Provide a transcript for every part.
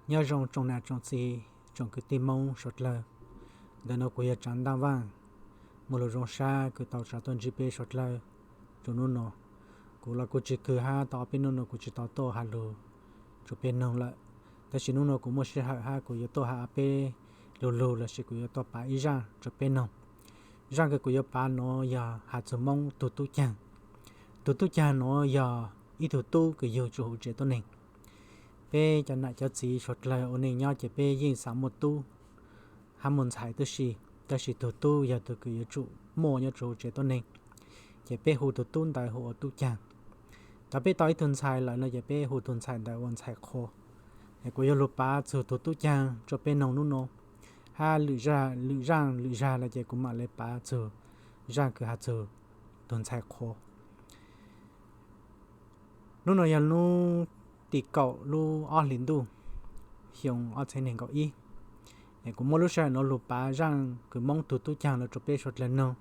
Nyob zoo tsoom nam tsoom txiv, tsoom kwv tij Hmoob suav dlawg. Ntawm no kuv yog Tsav Ntaj Vaaj, muaj lus zoo sab kws tau tsa tuaj ntsib peb suav dlawg rua nub no. Kuv los kuj tsi kws hab tau ob peb nub no kuv tsi tau tuaj has lug rua peb noog lawm, tab sis nub no kuv muaj sij hawm hab kuv yuav tuaj has peb lug lug lossis kuv yuav tuaj pav ib zaaj rua peb noog. Zaaj kws kuv yuav pav nuav yog has txug Moob tug tub caag. Tug tub caag nuav yog ib tug tub kws yug tsu huv tsev tuab neeg. Peb cov nam cov txiv suav dlawg ua neej nyob ces peb yeej xaav muaj tub hab muaj ntxhais tub si, tab sis tug tub yog tug kws yuav tsum muaj nyob tsu huv tsev tuab neeg, ces peb hu tug tub ntawd hu ua tub caag. Thaus peb tau ib tug ntxhais lawm no ces peb hu tug ntxhais ntawd ua ntxhais qhua. Es kuv yuav lug pav txug tug tub caag rua peb noog nub no, hab lwm zaaj lwm zaaj no ces kuv mam le pav txug zaaj kws has txug tug ntxhais qhua. Nub no yog nub tim kaum lub ob hlis ntuj xyoo ob txhiab neeg nkaum ib. Es kuv muab lub sij hawm no lug pav zaaj kws Moob tug tub caag los rua peb suav dlawg noog.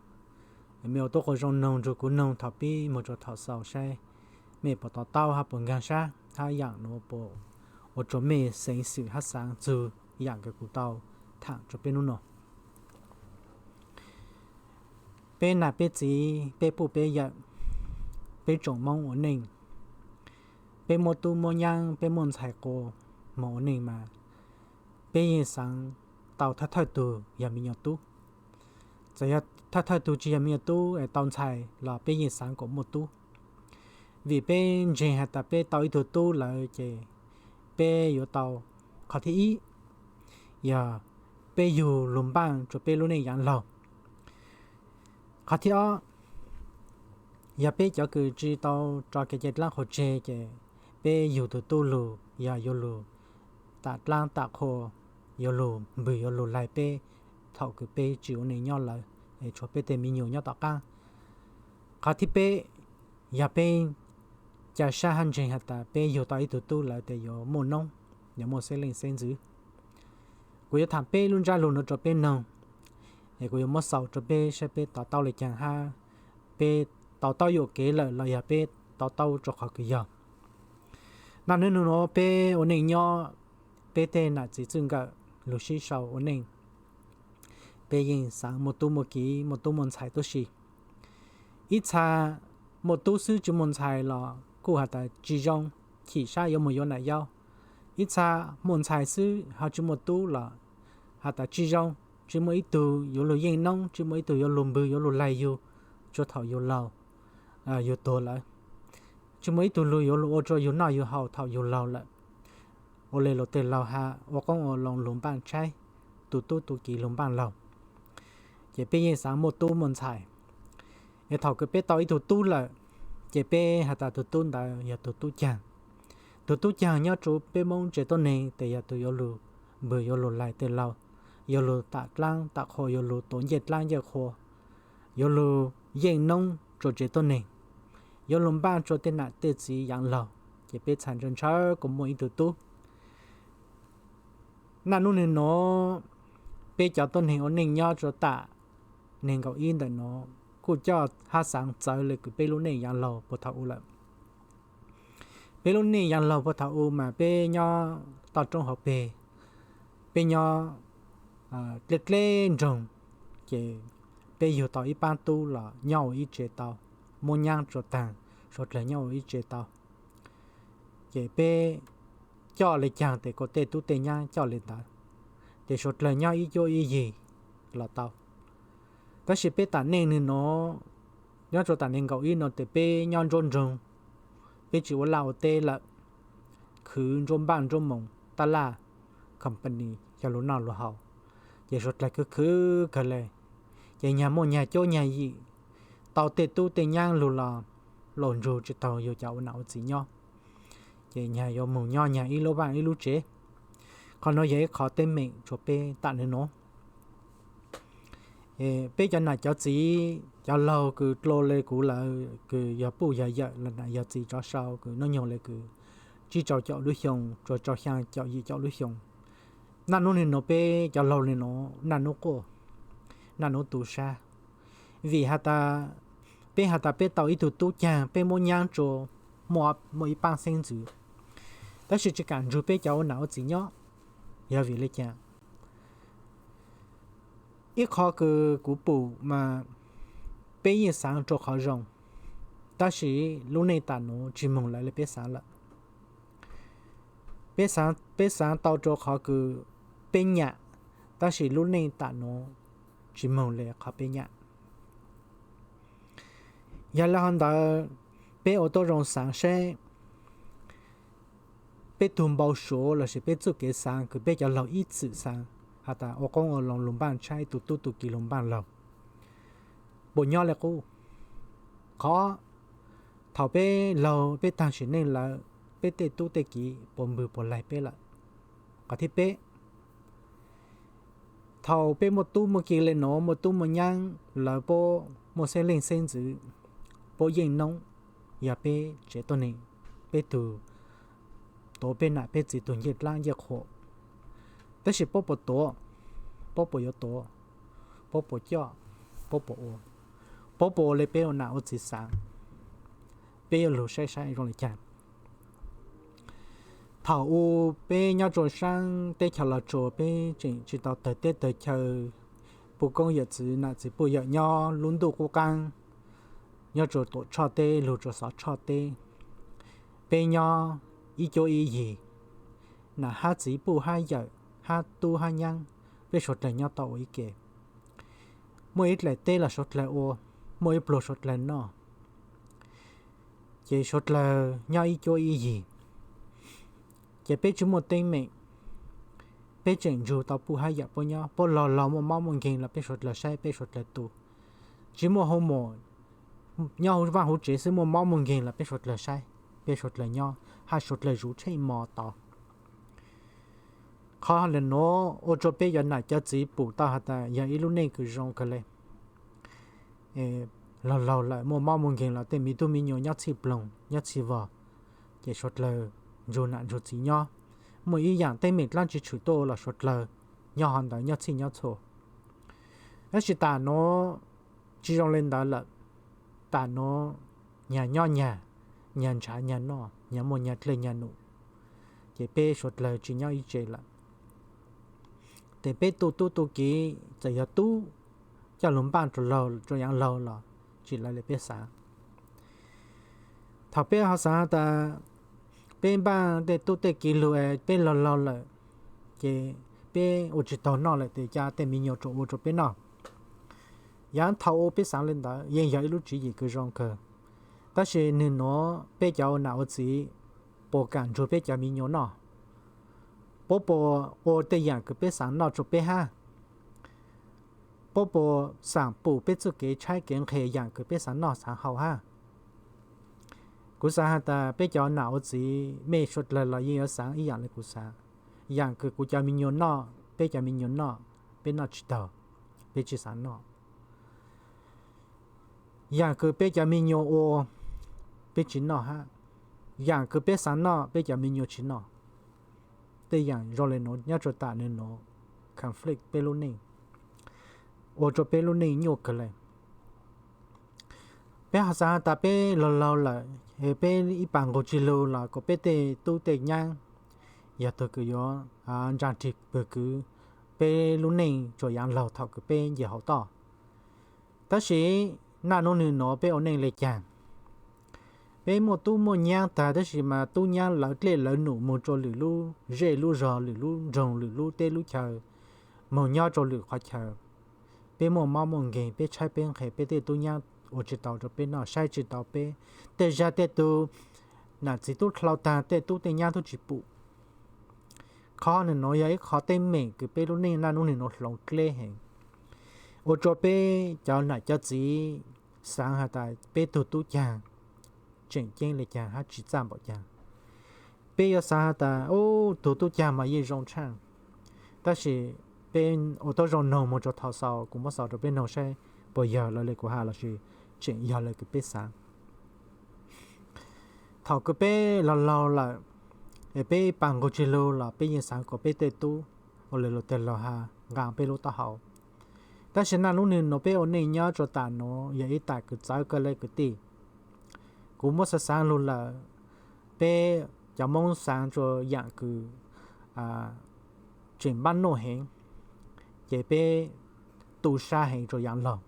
Mej ua tub quas zoo noog nrug kuv noog thaus pib moog rua thaus xaus saib mej puas to taub hab puas nkaag sab hab yaam nuav puas ua rua mej xeev xwm hab xaav txug yaam kws kuv tau thaam rua peb nub no. Peb nam peb txiv, peb puj peb yawm, peb tsoom Moob ua neej, peb muab tub muab nyaab, peb muaj ntxhais qhua moog ua neej mas peb yeej xaav tau thawj thawj tug yog me nyuam tub. Txawm yog thawj thawj tug tsi yog me nyuam tub es tau ntxhais los peb yeej xaav kom muaj tub. Vim peb ntseeg has tas peb tau ib tug tub lawm ces peb yuav tau, qhov thib ib, yog peb yug lug npaaj rua peb lub neej yaav laug. Qhov thib ob, yog peb cov kws tsi tau rua kev cai dlaab qhua tseg ces peb yug tug tub lug yog yuav lug tam dlaab tam qhua, yuav lug npwg yuav lug laig peb thaus kws peb tsi ua neej nyob lawm, es tshuav peb tej me nyuam nyob tom qaab. Qhov thib peb, yog peb ca sab hab ntseeg has tas peb yug tau ib tug tub lawm tes yuav muaj noob, yuav muaj xeeb leej xeeb ntxwv. Kuv yuav thaam peb lub ntsab lug nuav rua peb noog, es kuv yuav muab xaus rua peb saib peb to taub le caag hab peb to taub yuam kev lawm los yog peb to taub rua qhov kws yog. Naj nub nuav peb ua neej nyob, peb tej nam txiv txwj nkawm lug sib sau ua neej, peb yeej xaav muaj tub muaj kiv muaj tub muaj ntxhais tub si. Ib txha muaj tub xwb tsi muaj ntxhais los kuj has tas tsi zoo, chim sab yuav moog yuav nam yau. Ib txha muaj ntxhais xwb ho tsi muaj tub los has tas tsi zoo, tsi muaj ib tug yuav lug yeej noob, tsi muaj ib tug yuav lug npwg yuav lug laig yug tsuav thaum yug laug, yug tuag lawm, tsi muaj ib tug lug yuav lug ua rua yug noj yug haus thaum yug laug lawm. Ua le luas tej laug has ua qoob ua loo lug npaaj tshaib, tu tub tu kiv lug npaaj laug. Ces peb yeej xaav muaj tub muaj ntxhais. Es thaum kws peb tau ib tug tub lawm, ces peb has tas tug tub ntawd yog tug tub caag. Tug tub caag nyob rua peb Moob tsev tuab neeg tes yog tug yuav lug npwg yuav lug laig tej laug, yuav lug tam dlaab tam qhua, yuav lug tuav ncej dlaab ncej qhua, yuav lug yeej noob rua tsev tuab neeg, yuav lug npaaj rua tej nam tej txiv yaav laug. Ces peb txhaj ntshaw ntshaw kuas muaj ib tug tub. Naj nub nwg nuav, peb cov tuab neeg ua neej nyob rua tam neeg nkaum ib ntawm nuav kuj coj hab xaav txawv le kws peb lub neej yaav laug puag thaum u lawm. Peb lub neej yaav laug puag thaum u mas peb nyob toj roob hauv peg, peb nyob dleb dleb nroog, ces peb yug tau ib paab tub los nyob ua ib tsev tau, muab nyaab rua taag, suav dlawg nyob ua ib tsev tau. Ces peb coj le caag tes kuas tej tub tej nyaab coj le ntawd, ces suav dlawg nyob ib cuab ib yig los tau. Tab sis peb tam neej nwg nuav, nyob rua tam neeg nkaum ib nuav tes peb nyob nruab nroog, peb tsis ua laj ua teb lawm, khwv nruab npaaj nruab moos taj laj, company coj lug noj lug haus, ces suav dlawg khwv khwv kawg le. Ces nyag muaj nyag cuab nyag yim, tau tej tub tej nyaab lug los laus ntsug tsis taug yug cov ua nam ua txiv nyob, ces nyag yuav moog nyob nyag ib lub vaaj ib lub tsev. Qhov nuav yog ib qhov teeb meem rua peb tam nwg nuav. Peb cov nam cov txiv, cov laug kws dlua le kuv lawm, kws yog puj yog yawm los nam yog txiv tsov sau kws nub nyoog le kws tsib rau caum lub xyoo rua rau xyaa caum yim caum lub xyoo, naj nub nwg nuav peb cov laug le nuav naj nub quaj, naj nub tu sab. Vim has tas, peb has tas peb tau ib tug tub caag, peb muab nyaab rua, muaj ib paab xeeb ntxwv, tab sis tsis kam nrug peb cov ua nam ua txiv nyob. Yog vim le caag? Ib qho kws kuv pum mas peb yeej xaav rua qhov zoo, tab sis lub neej tam nuav tsi moog lawv le peb xaav lawm. Peb xaav tau rua qhov kws peb nyam, tab sis lub neej tam nuav tsi moog le qhov peb nyam. Yog le hov ntawd, peb ua tuab zoo xaav seb peb tug npau suav lossis peb txuj kev xaav kws peb cov laug ib txwm xaav has tas ua qoob ua loo lug npaaj tshaib, ib tug tub tug ki lug npaaj laug, puas nyob le qub? Qhov thaum peb laug peb taag sim neej lawm, peb tej tub tej ki puas npwg puas laig peb lawm? Qhov thib peb, thaum peb muaj tub muaj ki le nuav, muaj tub muaj nyab, lawv puab muaj xeeb leej xeeb ntxwv, puab yeej noob, yog peb tsev tuab neeg, peb tug tuav peb nam peb txiv tug ncej dlaab ncej qhua, tab sis puab puas tuav, puab puas yuav tuav, puab puas coj, puab puas ua, puab puas ua le peb ua nam ua txiv xaav? Peb yuav lug saib saib zoo le caag. Thaum u peb nyob rua saab teb chaws Los Tsuas, peb tseem tsi tau tawg teb tawg chaw, puj koob yawm txwv nam txiv puj yawm nyob lub ntuj qub qaab, nyob rua tuam tshoj teb lug rua xov tshoj teb. Peb nyob ib cuab ib yig, nam hab txiv puj hab yawm, hab tub hab nyab, peb suav dlawg nyob tau ua ib ke. Muaj ib dlaim teb los suav dlawg ua, muaj ib pluag suav dlawg noj, ces suav dlawg nyob ib cuab ib yig. Ces peb tsi muaj teeb meem, peb tseem nrug tau puj hab yawm puab nyob, puab laug laug muaj mob muaj nkeeg los peb suav dlawg saib, peb suav dlawg tu. Tsi muaj hu mom, nyob huv vaaj huv tsev xwb muaj mob muaj nkeeg los peb suav dlawg saib, peb suav dlawg nyob hab suav dlawg zuv tsheej mos tod. Qhov le nuav ua rua peb cov nam cov txiv pum tau has tas yog ib lub neej kws zoo kawg le. Laug laug lawm muaj mob muaj nkeeg los tej me tub me nyuam nyob txhij ploog nyob txhij vog, ces suav dlawg nrug nam nrug txiv nyob, muaj ib yaam teeb meem dlaab tsi tshwm tuaj los suav dlawg nyob hov ntawd nyob txhij nyob txhua. Tab sis tam nuav tsi zoo le ntawd lawm. Tam nuav nyag nyob nyag, nyag ntshav nyag noj, nyag muaj nyag dlej nyag num, ces peb suav dlawg tsi nyob ib tse lawm. Ces peb tu tub tu kiv txawm yog tub coj lug npaaj rua yaav laug los tsi lawv le peb xaav. Thaum peb ho xaav has tas peb npaaj tej tub tej kiv lug es peb laug laug lawm, ces peb ua tsi taug noj lawm tes ca tej me nyuam tsuas ua rua peb noj. Yaav thaum u peb xaav le ntawd yeej yog ib lub tswv yim kws zoo kawg, tab sis nwg nuav peb cov ua nam ua txiv puas kam nrug peb cov me nyuam noj? Puab puas ua tej yaam kws peb xaav noj rua peb hab? Puab puas xaam pum peb txuj kev tshaib kev nqhis yaam kws peb xaav noj xaav haus hab? Kuv xaav has tas peb cov nam ua txiv mej suav dlawg los yeej yuav xaav ib yaam le kuv xaav. Yaam kws kuv cov me nyuam noj, peb cov me nyuam noj, peb noj tsi taug, peb tsi xaav noj. Yaam kws peb cov me nyuam ua, peb tsi noj hab. Yaam kws peb xaav noj, peb cov me nyuam tsi noj. Tej yaam zoo le nuav nyob rua tam nuav conflict peb lub neej, ua rua peb lub neej nyuaj kawg le. Peb ho xaav has tas peb laug laug lawm, peb ib pas nqug tsi lug los kuas peb tej tub tej nyab yog tug kws yuav ntsaa rig pwg kwv peb lub neej rua yaav laug thaum kws peb nce hauv toj. Tab sis naj nub nwg nuav peb ua neej le caag? Peb muaj tub muaj nyab tag tab sis mas tub nyab lawv dlej lawv num moog rua lwm lub zej lub zog, lwm lub nroog, lwm lub teb lub chaw, moog nyob rua lwm qhov chaw. Peb muaj mob muaj nkeeg, peb tshaib peb nqhis, peb tej tub nyab ua tsi tau rua peb noj, saib tsi tau peb. Tej zag tej tug nam txiv tub dlhau tag tej tub tej nyab tub tsi pum. Qhov nwg nuav yog ib qhov teeb meem kws peb lub neej naj nub nwg nuav hloov dleb heev, ua rua peb cov nam cov txiv xaav has tas peb tug tub caag tseem ceeb le caag hab tsi txaj npaum caag. Peb yuav xaav has tas ub, tug tub caag mas yeej zoo tshaaj, tab sis peb ua tuab zoo noog moog rua thaum xaus, kuv muab xaus rua peb noog saib puas yog lawv le kuv has lossis tseem yog lawv kws peb xaav. Thaum kws peb laug laug lawm, es peb ib pas nqug tsi lug los peb yeej xaav kuas peb tej tub ua le luag tej laug has nqaa peb lub taub hau. Tab sis naj nub nwg nuav peb ua neej nyob rua tam nuav yog ib tam kws txawv kawg le kwv tij. Kuv muab xaav xaav lug lawm, peb cov Moob xaav rua yaam kws, a, tseem npaj nuj heev, ces peb tu sab heev rau yav laug.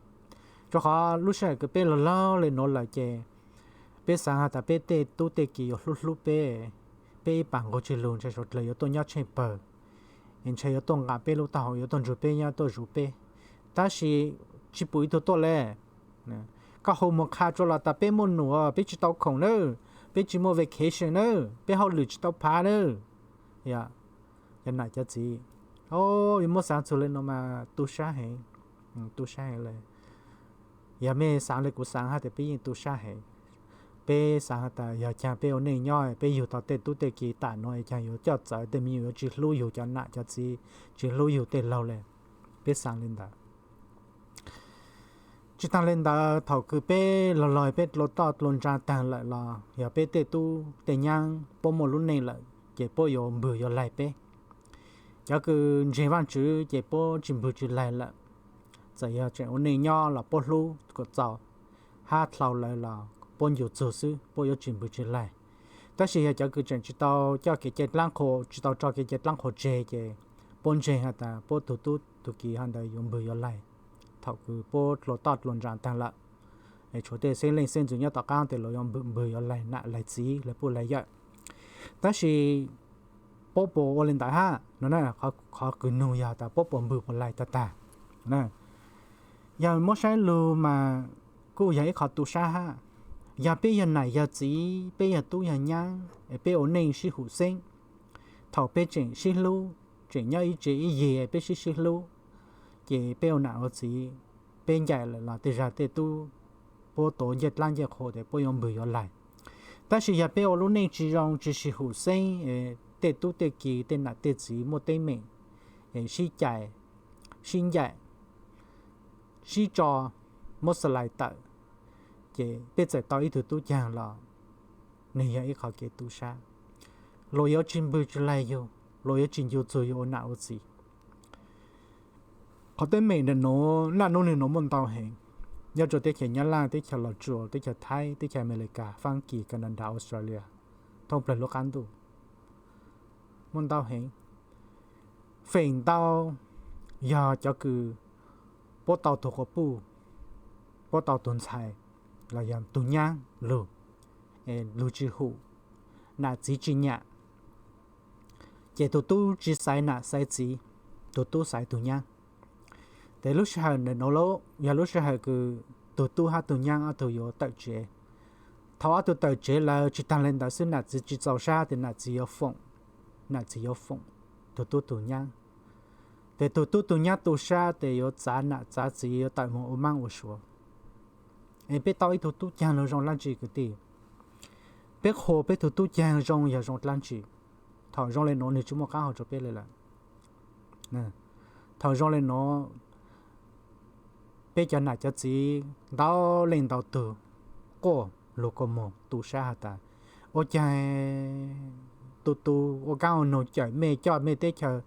Rau qhov lub sij hawm kws peb laug laug le nuav lawm ces peb xaav has tas peb tej tub tej kiv yuav hlub hlub peb, peb ib paam nqug tsi lug ntshai suav dlawg yuav tuaj nyob tsheej pawg, es ntshai yuav tuaj nqam peb lub taub hau, yuav tuaj nrug peb nyob, tuaj zuv peb. Tab sis tsi pum ib tug tuaj le. Koj hu moog qha rua los tas peb muaj num, peb tsi tau khoom nawb, peb tsi muaj vacation nawb, peb hauj lwm tsi tau phav nawb. Yog, cov nam cov txiv, yuav muab xaav txug le nuav mas tu sab heev, tu sab heev le. Yog mej xaav le kuv xaav hab tas peb yeej tu sab heev. Peb xaav has tas yog caag peb ua neej nyob peb yug tau tej tub tej kiv tam nuav caag yuav coj txawv, tej me nyuam yuav tsi hlub yug cov nam cov txiv, tsi hlub yug tej laug le. Peb xaav le ntawd. Tsi taag le ntawd, thaum kws peb laug laug peb dlua toj dlua ntsa taag lawm los yog peb tej tub tej nyaab puab muaj lub neej lawm ces puab yuav npwg yuav laig peb. Cov kws ntseeg Vaajtswv ces puab tsi npwg tsi laig lawm. Txawm yog tseem ua neej nyob los puab hlub kuas txaus, hab dlhau lawv los puab ncu txug xwb, puab yuav tsi npwg tsi laig. Tab sis yog cov kws tseem tsi tau coj kev cai dlaab qhua, tsi tau tso kev cai dlaab qhua tseg ces puab ntseeg has tas puab tug tub tug kiv hov ntawd yuav npwg yuav laig thaum kws puab dlua toj dlua ntsa taag lawm. Es tshuav tej xeeb leej xeeb ntxwv nyob tom qaab tes luas yuav npwg yuav laig nam laig txiv laig puj laig yawm. Tab sis puab puas ua le ntawd hab no? Qhov kws nug yog tas puab puas npwg puas laig tag tag? Yog muab saib lug mas kuj yog ib qhov tu sab hab. Yog peb yog nam yog txiv, peb yog tub yog nyaab es peb ua neej sib hum xeeb, thaum peb tseem sib hlub, tseem nyob ib tsev ib yig peb sib sib hlub, ces peb ua nam ua txiv, peb ncaim lawm los tej zag tej tub puab tuav ncej dlaab ncej qhua tes puab yuav npwg yuav laig. Tab sis yog peb ua lub neej tsi zoo tsi sib hum xeeb, tej tub tej kiv tej nam tej txiv muaj teeb meem, sib cais, sib ncaim, sib tso, muab xalais tawm, ces peb txawm tau ib tug tub caag los nwg yog ib qhov kev tu sab. Luas yuav tsi npwg tsi laig yug, luas yuav tsi ncu txug yug ua nam ua txiv. Qhov teeb meem ntawm nuav naj nub nwg nuav muaj ntau heev, nyob rua teb chaws Nyab Laj, teb chaws Los Tsuas, teb chaws Thaib, teb chaws Amelikas, Faab Kis, Kanada, Australia, thoob plawg lub qaab ntuj muaj ntau heev. Feem ntau yog cov kws puab tau tug quas puj, puab tau tug ntxhais los yog tug nyaab lug, lug tsi hum, nam txiv tsi nyam, ces tug tub tsi xaiv nam xaiv txiv, tug tub xaiv tug nyaab. Tes lub sij hawm ntawm nuav yog lub sij hawm kws tug tub hab tug nyaab ob tug yuav tawm tsev. Thaum ob tug tawm tsev lawm tsi taag le ntawd xwb nam txiv tsi txaus sab tes nam txiv yuav foom, nam txiv yuav foom tug tub tug nyaab. Tes tug tub tug nyaab tu sab tes yuav txav nam txav txiv yuav tawm moog ua maab ua suav. Es peb tau ib tug tub caag lug zoo dlaab tsi kwv tij? Peb qhuas peb tug tub caag zoo yog zoo dlaab tsi? Thaum zoo le nuav nwg tsi muaj qaab hau rua peb le lawm. Thaum zoo le nuav peb cov nam cov txiv ntau leej ntau tug quaj lug kua muag tu sab has tas, ua caag tus tus ua kaab ua noog cawm mej, coj mej teb chaws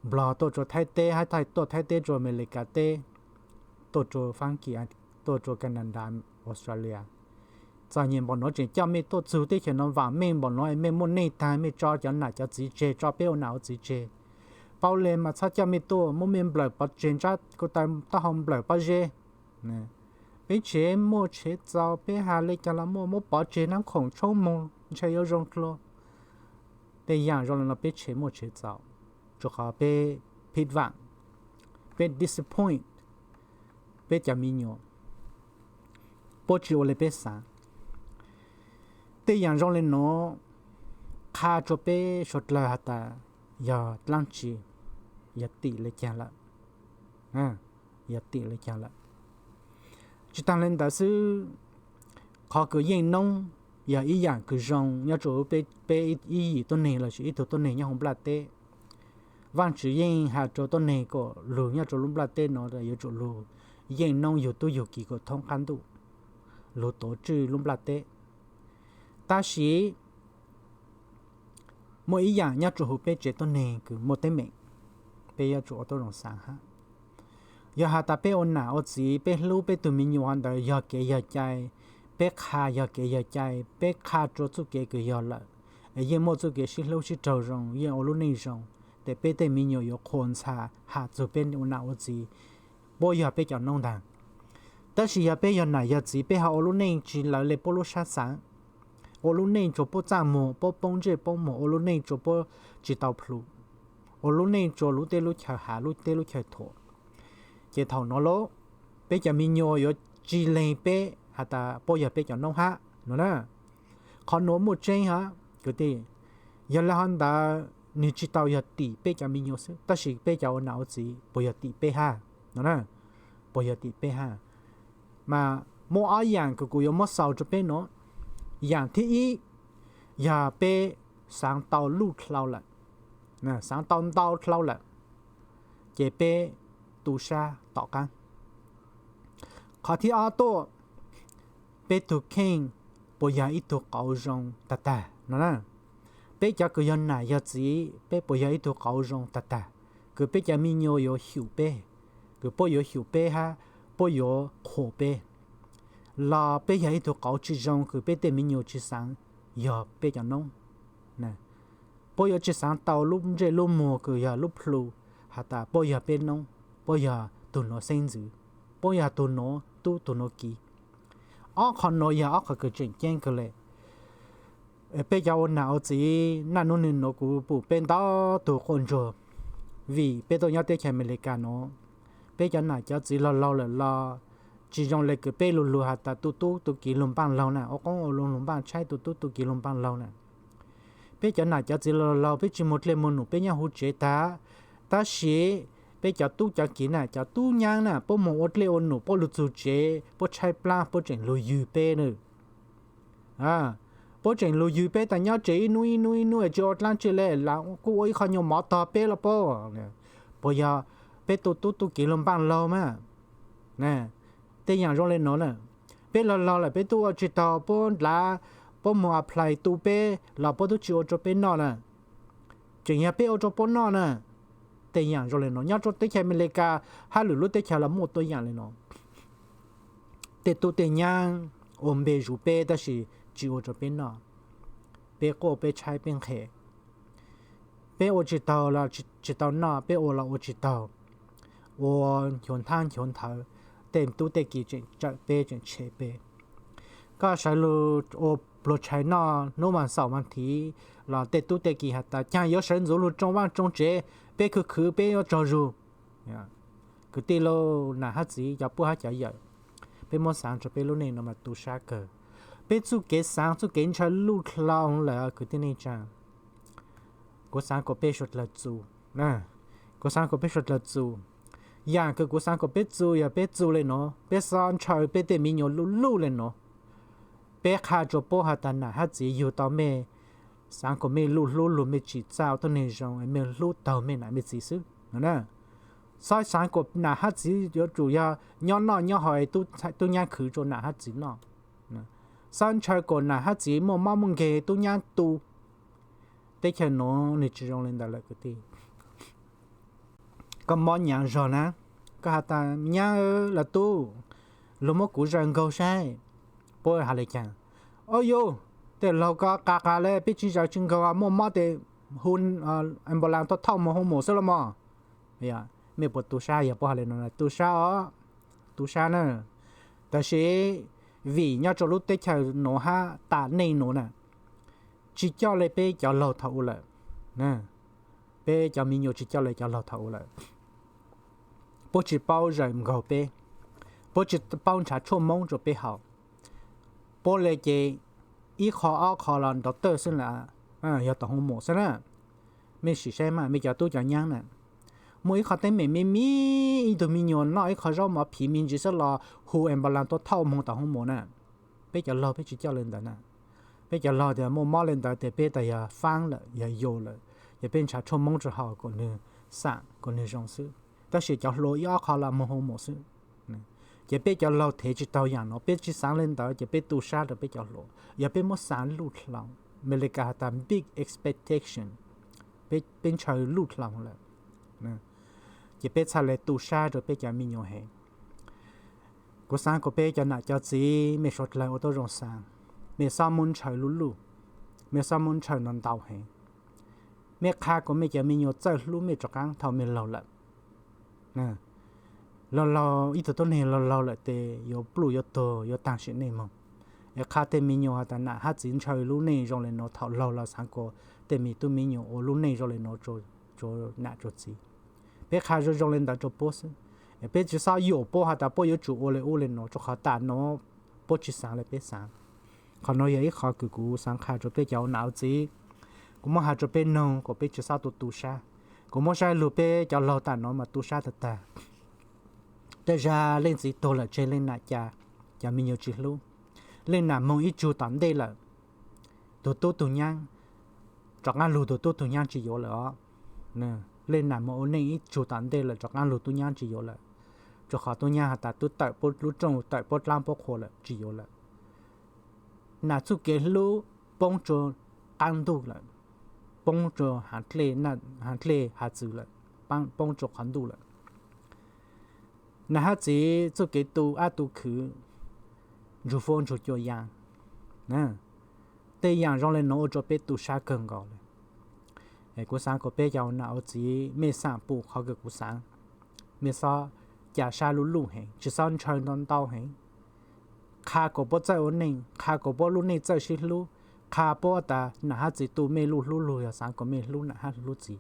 Nplog tuaj rua Thaib teb, hab tuaj Thaib teb rua Amelikas teb, tuaj rua Faab Kis, tuaj rua Kanada, Australia. Txom nyem npaum nuav tseem coj mej tuaj txug teb chaws nuav, vaam meej npaum nuav mej muaj neej taag mej tso cov nam cov txiv tseg, tso peb ua nam ua txiv tseg. Paub le mas txhob coj mej tuaj, muab mej nplawm pov tseg, ntsab kuv taw taub hau nplawm pob zeb. Peb tshev muaj tshev txaus, peb has le caag los muaj, muab pov tseg, nab khoom tshoob moog ntshai yuav zoo dlua. Tej yaam zoo le nuav peb tshev muaj tshev txaus, rua qhov peb phid vaam, peb disappoint peb cov me nyuam, puab tsi ua le peb xaav. Tej yaam zoo le nuav qha rua peb suav dlawg has tas yog dlaab tsi, yog tim le caag lawm, yog tim le caag lawm. Tsi taag le ntawd xwb, qhov kws yeej noob yog ib yaam kws zoo nyob rua peb ib yim tuab neeg lossis ib tug tuab neeg nyob huv nplaj teb. Vaajtswv yeej has rua tuab neeg kom lug nyob rua lub nplaj teb nuav yuav tsum lug yeej noob yug tub yug kiv kom thoob qaab ntuj, lug tuav tswj lub nplaj teb. Tab sis muaj ib yaam nyob rua huv peb tsev tuab neeg kws muaj teeb meem, peb yuav tsum ua tub zoo xaav hab. Yog has tas peb ua nam ua txiv, peb hlub peb tug me nyuam ntawd yog kev yog cai, peb qha yog kev yog cai, peb qha rua txuj kev kws yog lawm, yeej muaj txuj kev sib hlub sib raug zoo, yeej ua lub neej zoo, ces peb tej me nyuam yuav qhuas ntxhas has txug peb ua nam ua txiv, puab yog peb cov noob ntag. Tab sis yog peb yog nam yog txiv, peb ho ua lub neej tsis lawv le puab lub sab xaav, ua lub neej tsuas puab txaj muag, puab poob ntsej poob muag, ua lub neej tsuas puab tsis tau plhus, ua lub neej tsuas lub teb lub chaw has, lub teb lub chaw thuam, ces thaum nuav lub, peb cov me nyuam yuav tsis lees peb has tas puab yog peb cov noob hab no na. Qhov nuav muaj tseeb hab kwv tij. Yog le hov ntawd nwg tsis tau yog tim peb cov me nyuam xwb, tab sis peb cov ua nam ua txiv puas yog tim peb hab no na? Puas yog tim peb hab? Mas muaj ob yaam kws kuv yuav muab xaus rua peb nuav. Yaam thib ib, yog peb xaav tau luj dlhau lawm, xaav tau ntau dlhau lawm, ces peb tu sab tom qaab. Qhov thib ob tuaj, peb tug kheej puas yog ib tug qauv zoo tag tag no na? Peb cov kws yog nam yog txiv, peb puas yog ib tug qauv zoo tag tag, kws peb cov me nyuam yuav xyum peb, kws puab yuav xyum peb hab puab yuav qhuas peb, los peb yog ib tug qauv tsis zoo kws peb tej me nyuam tsis xaav yog peb cov noob? Puab yuav tsis xaav tau lub ntsej lub muag kws yog lub plhu has tas puab yog peb noob, puab yog tug nuav xeeb ntxwv, puab yog tug nuav tub tug nuav kiv. Ob qhov nuav yog ob qhov kws tseem ceeb kawg le. Peb cov ua nam ua txiv, naj nub nwg nuav kuv pum peb ntau tug quaj ntsuag, vim peb tuaj nyob teb chaws Amelikas nuav, peb cov nam cov txiv laug laug lawm los tsis zoo le kws peb lug lug has tas tu tub tu kiv lug npaaj laug na, ua qoob ua loo lug npaaj tshaib tu tub tu kiv lug npaaj laug na. Peb cov nam cov txiv laug laug peb tsis muaj dlej muaj num peb nyob huv tsev tag, tab sis peb cov tub cov kiv na, cov tub nyaab na puab moog ua dlej ua num puab lug txug tsev puab tshaib plaab puab tseem lug ywg peb na. Puab tseem lug ywg peb tas nyob tsev ib nub ib nub ib nub tsis ua dlaab tsi le, lam kuj ua ib qho nyuag mov tog peb los puab. Puas yog peb tu tub tu kiv lug npaaj laug mas? Tej yaam zoo le nuav na, peb laug laug lawm peb tub ua tsis taug puab dlav, puab moog apply tu peb los puab tub tsis ua rua peb noj na, tseem yog peb ua rua puab noj na. Tej yaam zoo le nuav nyob rua teb chaws Amelikas hab lwm lub teb chaws los muaj tuab yaam le nuav. Tej tub tej nyaab ua npe zuv peb tab sis tsis ua rua peb noj, peb quaj peb tshaib peb nqhes, peb ua tsis taug los tsis tau noj, peb ua los ua tsis taug, ua nchuav nthab nchuav nthawv, tej tub tej kiv tseem tsawm peb tseem tshem peb. Koj sawv lug ua pluag tshais noj hnub mas xaum mas thiv los tej tub tej kiv has tas caag yuav sawv ntxuv lug tsoo vaaj tsoo tsev, peb khwv khwv peb yuav tsaug zug. Kwv tij lauj, nam hab txiv, cov puj hab cov yawm, peb muab xaav rua peb lub neej nuav mas tu sab kawg. Peb txuj kev xaav txuj kev ntshaw luj dlhau lawm kwv tij neej tsaa. Kuv xaav kuas peb suav dlawg txu, kuv xaav kuas peb suav dlawg txu. Yaam kws kuv xaav kuas peb txu yog peb txu le nuav, peb xob ntshaw peb tej me nyuam luj luj le nuav. Peb qha rua puab has tas nam hab txiv yug tau mej, xaav kuas mej luj hlub lug mej tsim txaj ua tuab neeg zoo, mej hlub taug mej nam mej txiv xwb no na. Xob xaav kuas nam hab txiv yuav tsum yog nyob noj nyob haus, tub nyab khwv rua nam hab txiv noj. Xob ntshaw kuas nam hab txiv muaj mob muaj nkeeg tub nyab tu. Teb chaws nuav nwg tsis zoo le ntawd lawm kwv tij. Koj mob nyaav zog na, koj has tas nyab lawv tub, lug muab kuv zaws nkaug saib, puab has le caag? Au yug, tej laug ko qas qas le peb tsis zaws tsis nkaug, muaj mob tes hu ambulance tuaj thauj moog hu mum xwb los mog. Mej puas tu sab? Yog puab has le nuav, tu sab os, tu sab na. Tab sis vim nyob rua lub teb chaws nuav hab tam neej nuav na, tsis coj le peb cov laug thaum ub lawm. Peb cov me nyuam tsis coj le cov laug thaum ub lawm. Puab tsis paub zaws nkaug peb, puab tsis paub nrhav tshuaj Moob rua peb haus. Puab le ces ib qho ob qho los nrov tawj xwb lawm, yog tom hu mum xwb na. Mej sim saib mas mej cov tub cov nyaab na, muaj ib qho teeb meem me me, ib tug me nyuam noj ib qho zaub mov phiv me ntsis xwb los hu ambulance tuaj thauj moog tom hu mum na. Peb cov laug peb tsis coj le ntawd na. Peb cov laug tias muaj mob le ntawd tes peb tas yog faab lawm yog yus lawm, yog peb nrhav tshuaj Moob rua haus kuas nwg xam kuas nwg zoo xwb, tab sis cov hluas ib ob qho los moog hu mum xwb. Ces peb cov laug thev tsis taug yaam nuav, peb tsis xaav le ntawd ces peb tu sab rua peb cov hluas. Yog peb muab xaav luj dlhau, Amelikas has tas big expectation, peb ntshaw luj dlhau lawm, ces peb txhaj le tu sab rua peb cov me nyuam heev. Kuv xaav kuas peb cov nam cov txiv mej suav dlawg ua tuab zoo xaav, mej xob muab ntshaw luj luj, mej xob muab ntshaw ntau ntau heev. Mej qha kom mej cov me nyuam txawj hlub mej rov qaab thaum mej laug lawm. Laug laug ib tug tuab neeg laug laug lawm tes yuav pluj yuav tuag yuav taag sim neej moog. Es qha tej me nyuam has tas nam hab txiv ntshaw lub neej zoo le nuav thaum laug los xaav kom tej me tub me nyuam ua lub neej zoo le nuav rua nam rua txiv. Peb qha zoo zoo le ntawd rua puab xwb. Peb tsi xob yuam puab has tas puab yuav tsum ua le ub le nuav rua qhov tam nuav puab tsi xaav le peb xaav. Qhov nuav yog ib qhov kws kuv xaav qha rua peb cov ua nam ua txiv. Kuv muab has rua peb noog kom peb tsi xob tu tu sab. Kuv muab saib lug peb cov laug tam nuav mas tu sab tag tag. Tej zag leej txiv tuag lawm tseg leej nam cas, cov me nyuam tsi hlub. Leej nam moog ib tsug tom ntej lawm, tug tub tug nyaab rov qaab lug tug tub tug nyaab tsi yuav lawm os. Leej nam moog ua neej ib tsug tom ntej lawm rov qaab lug tub nyaab tsi yuav lawm, rua qhov tub nyaab has tas tub tawm puab lub rooj, tawm puab dlaab puab qhua lawm tsi yuav lawm. Nam txuj kev hlub poob rua qaab ntuj lawm, poob rua haav dlej haav txwv lawm, poob rua qhov ntuj lawm. Nam hab txiv txuj kev tu ab tu khwv, ntsug fuab ntsug cua yaam, tej yaam zoo le nuav ua rua peb tu sab kawg nkaus le. Kuv xaav kom peb cov ua nam ua txiv mej xaam pum qhov kws kuv xaav, mej xob ca sab luj luj heev, tsi xob ntshaw ntau ntau heev. Qha kom puab txawj ua neej, qha kom puab lub neej txawj sib hlub, qha puab tas nam hab txiv tu mej luj hlub lug yog xaav kom mej hlub nam hab hlub txiv.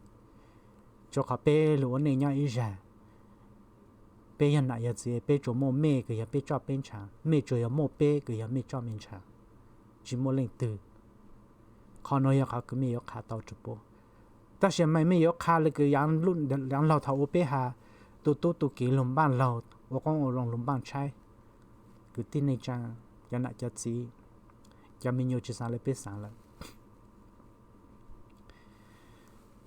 Rua qhov peb lug ua neej nyob ib zag, peb yog nam yog txiv peb tsuas muaj mej kws yog peb roj peb ntshav, mej tsuas yog muaj peb kws yog mej roj mej ntshav, tsi muaj leej twg. Qhov nuav yog qhov kws mej yuav qha tau rua puab. Tab sis mas mej yuav qha le kws yaav laug thaum ua peb has, tu tub tu kiv lug npaaj laug, ua qoob ua loo lug npaaj tshaib. Kwv tij neej tsaa, cov nam cov txiv, cov me nyuam tsi xaav le peb xaav lawm.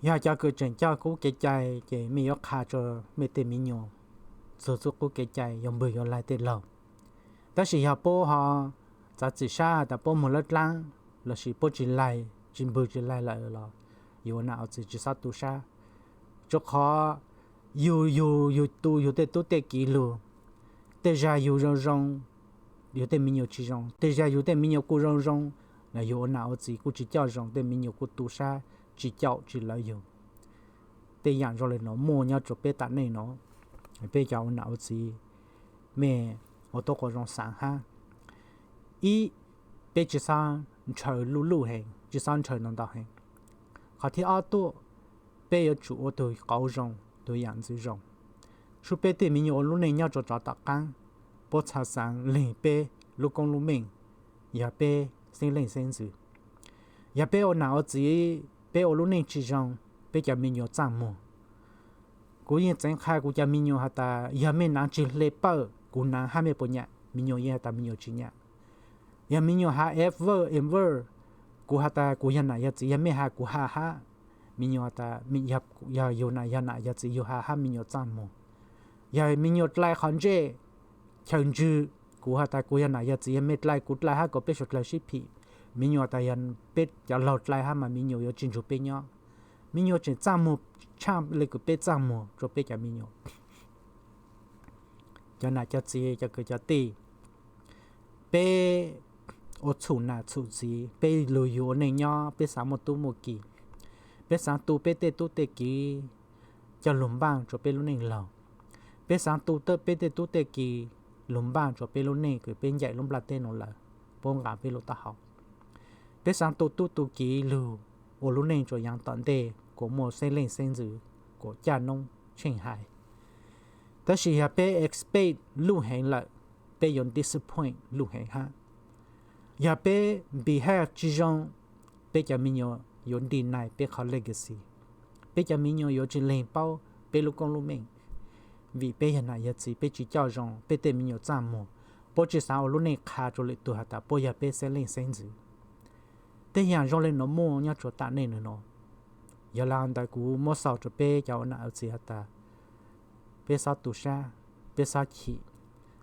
Yog cov kws tseem coj qub kev cai ces mej yuav qha rua mej tej me nyuam txug txuj qub kev cai yuav npwg yuav laig tej laug. Tab sis yog puab ho txav txim sab tas puab moog lawb dlaab lossis puab tsi laig tsi npwg tsi laig lawm los yug ua nam ua txiv tsi xob tu sab. Rua qhov yug yug yug tu yug tej tub tej kiv lug, tej zag yug zoo zoo, yug tej me nyuam tsi zoo, tej zag yug tej me nyuam kuj zoo zoo, los yug ua nam ua txiv kuj tsi coj zoo, tej me nyuam kuj tu sab tsi caum tsi lawv yug. Tej yaam zoo le nuav muaj nyob rua peb tam neej nuav. Peb cov ua nam ua txiv, mej ua tub quas zoo xaav hab. Ib, peb tsi xob ntshaw luj luj heev, tsi xob ntshaw ntau ntau heev. Qhov thib ob tuaj, peb yuav tsum ua tug qauv zoo, tug yaam ntxwv zoo. Sub peb tej me nyuam ua lub neej nyob rua tsov tom qaab, puab txhaj xaav leeg peb lub koob lub meej, yog peb xeeb leej xeeb ntxwv. Yog peb ua nam ua txiv, peb ua lub neej tsi zoo, peb cov me nyuam txaj muag. Kuv yeej txeev qha kuv cov me nyuam has tas yog mej naav tsi hle pawj, kuv naav hab mej puas nyam? Me nyuam yeej has tas me nyuam tsi nyam. Yog me nyuam has ever ever, kuv has tas kuv yog nam yog txiv, yog mej has kuv has hab. Me nyuam tas yog yug nam yog nam yog txiv yug has hab me nyuam txaj muag. Yog me nyuam dlai qhov ntsej chaw ntswg, kuv has tas kuv yog nam yog txiv, yog mej dlai kuv dlai hab kom peb suav dlawg sib phim. Me nyuam tas yog peb cov laug dlai hab mas me nyuam yuav tsi ntsug peb nyob. Me nyuam tseem txaj muag tshaj le kws peb txaj muag rua peb cov me nyuam. Cov nam cov txiv cov kwv cov tij, peb ua txhum nam txhum txiv, peb lug yug ua neej nyob peb xaav muaj tub muaj kiv, peb xaav tu peb tej tub tej kiv coj lug npaaj rua peb lub neej laug. Peb xaav tu peb tej tub tej kiv lug npaaj rua peb lub neej kws peb ncaim lub nplaj teb nuav lawm, puab nqaa peb lub taub hau. Peb xaav tu tub tu kiv lug ua lub neej rua yaav tom ntej kuas muaj xeeb leej xeeb ntxwv, kuas caj noob tsheej haiv. Tab sis yog peb expect luj heev lawm, peb yuav disappoint luj heev hab. Yog peb behave tsi zoo, peb cov me nyuam yuav deny peb qhov legacy. Peb cov me nyuam yuav tsi leeg paub peb lub koob lub meej, vim peb yog nam yog txiv peb tsi coj zoo, peb tej me nyuam txaj muag, puab tsi xaav ua lub neej qha rua lwm tug has tas puab yog peb xeeb leej xeeb ntxwv. Tej yaam zoo le nuav muaj nyob rua tam neej nuav. Yog le ntawd kuv muab xaus rua peb cov ua nam ua txiv has tas peb xob tu sab, peb xob chim,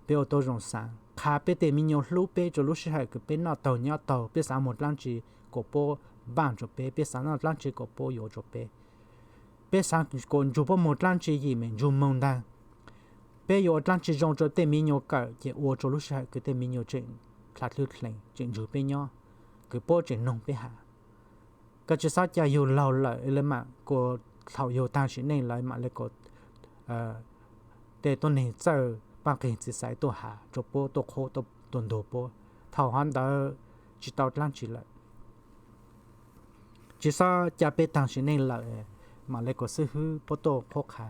peb ua tub zoo xaav, qha peb tej me nyuam hlub peb rua lub sij hawm kws peb noj taug nyob taug, peb xaav moog dlaab tsi kuas puab npaaj rua peb, peb xaav noj dlaab tsi kuas puab yuav rua peb. Peb xaav kuas ntsug puab moog dlaab tsi yim meem ntsug moog ntaag. Peb yuav ua dlaab tsi zoo rua tej me nyuam kawm ces ua rua lub sij hawm kws tej me nyuam tseem dlha dlhwb dlees tseem ntsug peb nyob, kws puab tseem noog peb has. Koj tsis txhob cia yug laug lawm lawv mam kuas, thaum yug taag sim neej lawv mam le kuas tej tuab neeg txawj paaj qig txiv xaiv tuaj has rua puab, tuaj qhuab tuaj ntug puab. Thaum hov ntawd tsis tau dlaab tsi lawm. Tsis txhob cia peb taag sim neej lawm mam le kuas xib hwb puab tuaj qhuab qha,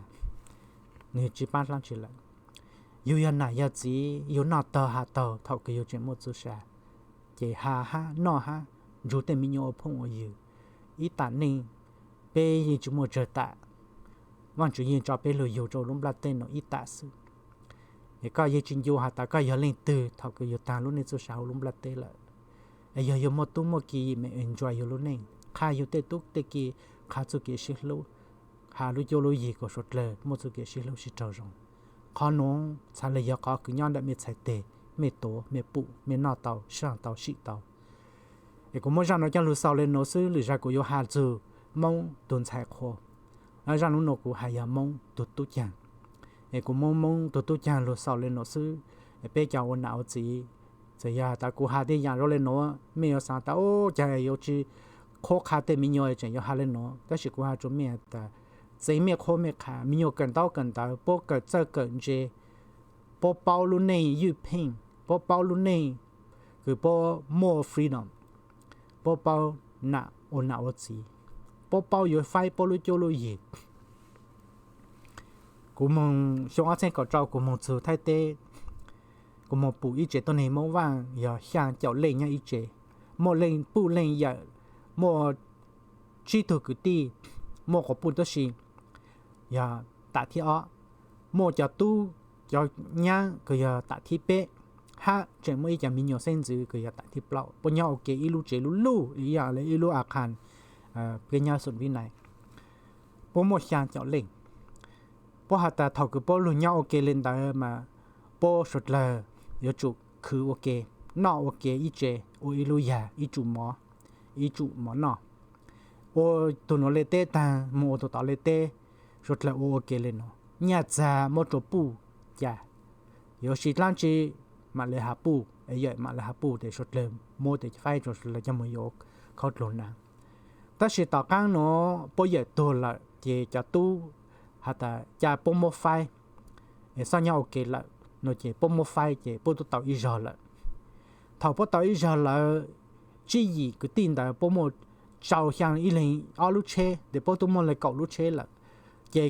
nwg tsis paab dlaab tsi lawm. Yug yog nam yog txiv, yug noj taug has taug thaum kws yug tseem muaj txuj sa, ces has hab noj hab nrug tej miv nyuas ua phooj ua ywg. Ib tam neej peb yeej tsis muaj tsawg tam, Vaajtswv yeej tso peb lug yug rua lub nplaj teb nuav ib tam xwb. Es koj yeej tsis ncu has tas koj yog leej twg thaum kws yug taag lub neej txuj sa huv lub nplaj teb lawm. Es yog yug muaj tub muaj ki, yim me enjoy yug lub neej, qha yug tej tub tej ki, qha txuj kev sib hlub, has lub cuab lub yig kuas suav dlawg muaj txuj kev sib hlub sib raug zoo. Qhov nuav txhad le yog qhov kws nyob ntawm mej txhais teg, mej tuav, mej pum, mej noj tau, saaj tau, sim tau. Es kuv muab zaaj nuav coj lug xaus le nuav xwb, lwm zag kuv yuav has txug Moob tug ntxhais qhua. Zaaj nuav kuv has yog Moob tug tub caag. Es kuv muab Moob tug tub caag lug xaus le nuav xwb. Peb cov ua nam ua txiv, txawm yog tas kuv has tej yaam zoo le nuav mej yuav xaav tas ub, caag yuav tsis qhuab qha tej miv nyuas, tseem yuav has le nuav. Tab sis kuv has rua mej tas txeev mej qhuab mej qha, miv nyuas kawm ntaub kawm ntawv, puab kawm txawj kawm ntse, puab paub lub neej ywj pheej, puab paub lub neej kws puab muaj freedom, puab paub nam ua nam ua txiv, puab paub yuav faib puab lub cuab lub yig. Kuv moog xyoo ob txheeb kaum rau kuv moog txug Thaib teb, kuv moog pum ib tsev tuab neeg Moob Vaaj yog xyaa caum leej nyob ib tsev, muaj leej puj leej yawm, muaj tsib tug kwv tij, muaj quas puj tuab si yog tam thib ob, muaj cov tub cov nyaab kws yog tam thib peb, hab tseem muaj ib cov miv nyuas xeeb ntxwv kws yog tam thib plaub. Puab nyob ua ke ib lub tsev lub luj ib yaam le ib lub a qha peb nyob Xoom Vib Nais. Puab muaj xyaa caum leej. Puab has tas thaum kws puab lug nyob ua ke le ntawd mas puab suav dlawg yuav tsum khwv ua ke, noj ua ke ib tsev, ua ib lub yag, ib tsum mov, ib tsum mov noj. Ua tug nuav le teb taag moog ua tug tod le teb, suav dlawg ua ua ke le nuav, nyaj txag muab rua puj ca, yuav si dlaab tsi mam le has puj, yawm mam le has puj tes suav dlawg muab tes faib rua suav dlawg coj moog yuav khaub dluag na. Tab sis tom qaab nuav puab yawm tuag lawm ces cov tub has tas ca puab muab faib, xob nyob ua ke lawm no ces puab muab faib ces puab tub tau ib zog lawm. Thaum puab tau ib zog lawm, tsib yim kwv tij ntawd puab muaj tsau xyaa ib leeg ob lub tsheb, tes puab tub muaj le kaum lub tsheb lawm. Ces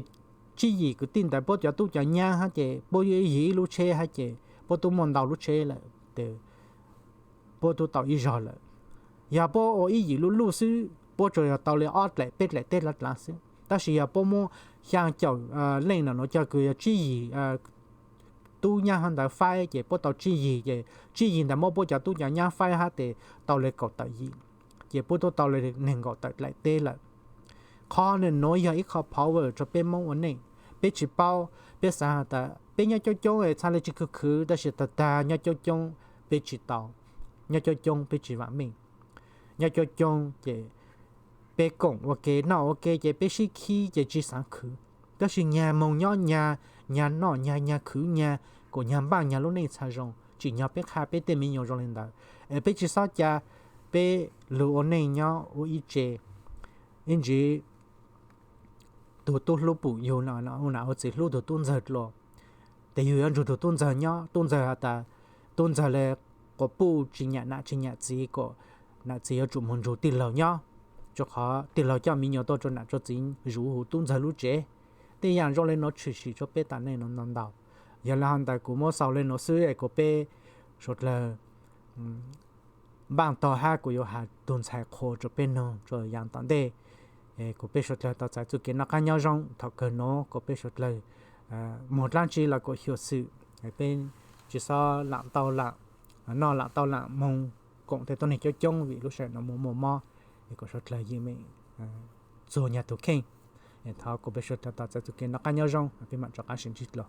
tsib yim kwv tij ntawd puab cov tub cov nyaab hab ces puab yug ib yim ib lub tsheb hab ces puab tub muaj ntau lub tsheb lawm, tes puab tub tau ib zog lawm. Yog puab ua ib yim lub luj xwb puab tsuas yog tau le ob dlaim peb dlaim teb dlav dlav xwb, tab sis yog puab muab xyaa caum leej no nuav coj kws yog tsib yim tub nyaab hab ntawd faib ces puab tau tsib yig, ces tsib yig ntawd muab puab cov tub cov nyaab faib hab tes tau le kaum tawm yim, ces puab tub tau le neeg nkaum tawm dlaim teb lawm. Qhov nuav yog ib qho power rua peb Moob ua neej. Peb tsis paub, peb xaav has tas peb nyob coob coob es txhaj le tsis khwv khwv, tab sis tag tag nyob coob coob peb tsis tau, nyob coob coob peb tsis vaam meej. Nyob coob coob ces peb koom ua ke noj ua ke ces peb sib khib ces tsis xaav khwv. Tab sis nyag moog nyob nyag, nyag noj nyag, nyag khwv nyag, kuas nyag npaaj nyag lub neej txha zoo, tsim nyog peb qha peb tej me nyuam zoo le ntawd, es peb tsis xob ca peb lug ua neej nyob ua ib tse. Ib ntsis tug tub hlub pum yug, ua nam ua txiv hlub tug tub ntxawg dlua, tes yug yuav nrug tug tub ntxawg nyob. Tub ntxawg has tas, tub ntxawg le quas puj tsis nyam nam tsis nyam txiv, kuas nam txiv yuav tsum moog nrug tij laug nyob, rua qhov tij laug coj me nyuam tuaj rua nam rua txiv zuv huv tub ntxawg lub tsev. Tej yaam zoo le nuav tshwm sim rua peb tam neej nuav ntau ntau. Yog le hov ntawd kuv muab xaus le nuav xwb es kuas peb suav dlawg npaaj tog hab kuv yuav has tug ntxhais qhua rua peb noog rua yaam tom ntej. Kuas peb suav dlawg tau txais txuj kev noj qaab nyob zoo. Thaum kawg nuav kuas peb suav dlawg moog dlaab tsi los kuas xyuam xim, peb tsis xob laam tau laam noj, laam tau laam moog koom tej tuab neeg coob coob vim lub sij hawm nuav muaj muaj mob, es kuas suav dlawg yeej meem txuag nyag tug kheej. Thov kuas peb suav dlawg tau txais txuj kev noj qaab nyob zoo, peb maam rov qaab sib ntsib dlua.